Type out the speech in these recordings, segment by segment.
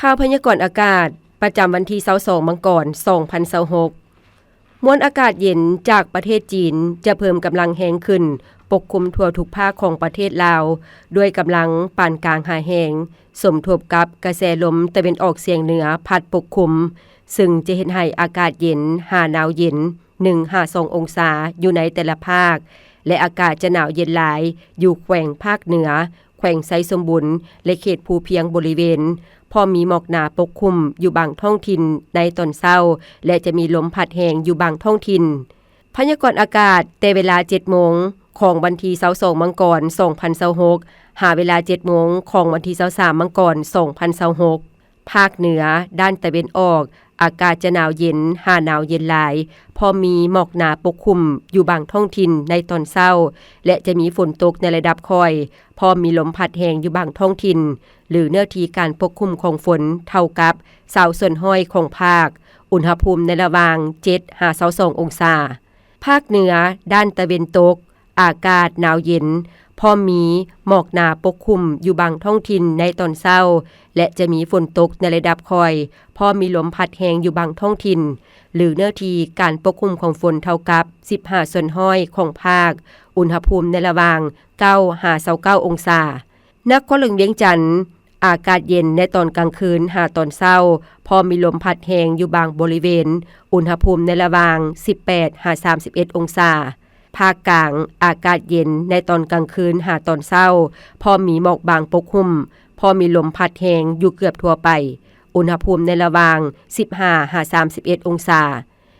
ຂ່າວພະຍາກອນອາກາດ ປະຈຳວັນທີຊາວສອງ ມັງກອນ ສອງພັນຊາວຫົກ. ມວນອາກາດເຢັນຈາກປະເທດຈີນຈະເພີ່ມກຳລັງແຮງຂຶ້ນ ປົກຄຸມທົ່ວທຸກພາກຂອງປະເທດລາວ ດ້ວຍກຳລັງປານກາງຫາແຮງ, ສົມທົບກັບກະແສລົມຕາເວັນອອກສຽງເໜືອພັດປົກຄຸມ, ເຊິ່ງຈະເຮັດໃຫ້ອາກາດເຢັນຫາໜາວເຢັນ ໜຶ່ງຫາສອງອົງສາຢູ່ໃນແຕ່ລະພາກ ແລະ ອາກາດຈະໜາວເຢັນຫຼາຍຢູ່ແຂວງພາກເໜືອ, ແຂວງໄຊສົມບູນ ແລະ ເຂດພູພຽງບໍລິເວນ, ພ້ອມມີໝອກໜາປົກຄຸມຢູ່ບາງທ້ອງຖິ່ນໃນຕອນເຊົ້າ ແລະ ຈະມີລົມພັດແຮງຢູ່ບາງທ້ອງຖິ່ນ. ພະຍາກອນອາກາດແຕ່ເວລາເຈັດໂມງຂອງວັນທີຊາວສອງ ມັງກອນ ສອງພັນຊາວຫົກ ຫາເວລາເຈັດໂມງຂອງວັນທີຊາວສາມ ມັງກອນ ສອງພັນຊາວຫົກ. ພາກເໜືອດ້ານຕາເວັນອອກ ອາກາດຈະໜາວເຢັນຫາໜາວເຢັນຫຼາຍ, ພ້ອມມີໝອກໜາປົກຄຸມຢູ່ບາງທ້ອງຖິ່ນໃນຕອນເຊົ້າ ແລະ ຈະມີຝົນຕົກໃນລະດັບຄ່ອຍ, ພ້ອມມີລົມພັດແຮງຢູ່ບາງທ້ອງຖິ່ນ ຫຼື ເນື້ອທີ່ການປົກຄຸມຂອງຝົນເທົ່າກັບຊາວສ່ວນຮ້ອຍຂອງພາກ, ອຸນຫະພູມໃນລະຫວ່າງເຈັດຫາຊາວສອງອົງສາ. ພາກເໜືອດ້ານຕາເວັນຕົກ ອາກາດໜາວເຢັນ, ພ້ອມມີໝອກໜາປົກຄຸມຢູ່ບາງທ້ອງຖິ່ນໃນຕອນເຊົ້າ ແລະ ຈະມີຝົນຕົກໃນລະດັບຄ່ອຍ, ພ້ອມມີລົມພັດແຮງຢູ່ບາງທ້ອງຖິ່ນ ຫຼື ເນື້ອທີ່ການປົກຄຸມຂອງຝົນເທົ່າກັບສິບຫ້າສ່ວນຮ້ອຍຂອງພາກ, ອຸນຫະພູມໃນລະຫວ່າງເກົ້າຫາຊາວເກົ້າອົງສາ. ນະຄອນຫຼວງວຽງຈັນ ອາກາດເຢັນໃນຕອນກາງຄືນຫາຕອນເຊົ້າ, ພ້ອມມີລົມພັດແຮງຢູ່ບາງບໍລິເວນ, ອຸນຫະພູມໃນລະຫວ່າງສິບແປດຫາສາມສິບເອັດອົງສາ. ພາກກາງ ອາກາດເຢັນໃນຕອນກາງຄືນຫາຕອນເຊົ້າ, ພ້ອມມີໝອກບາງປົກຫຸ້ມ, ພ້ອມມີລົມພັດແຮງຢູ່ເກືອບທົ່ວໄປ, ອຸນຫະພູມໃນລະຫວ່າງສິບຫ້າຫາສາມສິບເອັດອົງສາ.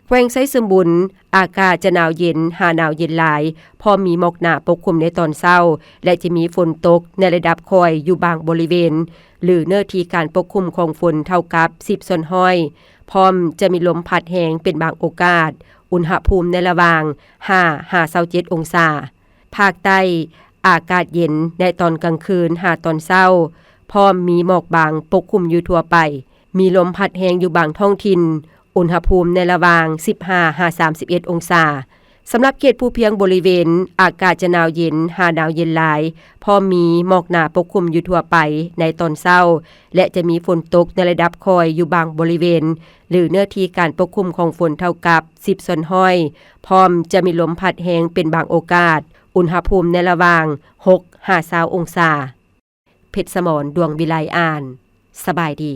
ແຂວງໄຊສົມບູນ ອາກາດຈະໜາວເຢັນຫາໜາວເຢັນຫຼາຍ, ພ້ອມມີໝອກໜາປົກຄຸມໃນຕອນເຊົ້າ ແລະ ຈະມີຝົນຕົກໃນລະດັບຄ່ອຍຢູ່ບາງບໍລິເວນ ຫຼື ເນື້ອທີ່ການປົກຄຸມຂອງຝົນເທົ່າກັບສິບສ່ວນຮ້ອຍ, ພ້ອມຈະມີລົມພັດແຮງເປັນບາງໂອກາດ, ອຸນຫະພູມໃນລະຫວ່າງຫ້າຫາຊາວເຈັດອົງສາ. ພາກໃຕ້ ອາກາດເຢັນໃນຕອນກາງຄືນຫາຕອນເຊົ້າ, ພ້ອມມີໝອກບາງປົກຄຸມຢູ່ທົ່ວໄປ, ມີລົມພັດແຮງຢູ່ບາງທ້ອງຖິ່ນ, ອຸນຫະພູມໃນລະຫວ່າງສິບຫ້າຫາສາມສິບເອັດອົງສາ. ສຳລັບເຂດພູພຽງບໍລິເວນ, ອາກາດຈະໜາວເຢັນຫາໜາວເຢັນຫຼາຍ, ພ້ອມມີໝອກໜາປົກຄຸມຢູ່ທົ່ວໄປໃນຕອນເຊົ້າ ແລະ ຈະມີຝົນຕົກໃນລະດັບຄ່ອຍຢູ່ບາງບໍລິເວນ ຫຼື ເນື້ອທີ່ການປົກຄຸມຂອງຝົນເທົ່າກັບສິບສ່ວນຮ້ອຍ, ພ້ອມຈະມີລົມພັດແຮງເປັນບາງໂອກາດ, ອຸນຫະພູມໃນລະຫວ່າງຫົກຫາຊາວອົງສາ. ເພັດສະໝອນ ດວງວິໄລ ອ່ານ. ສະບາຍດີ.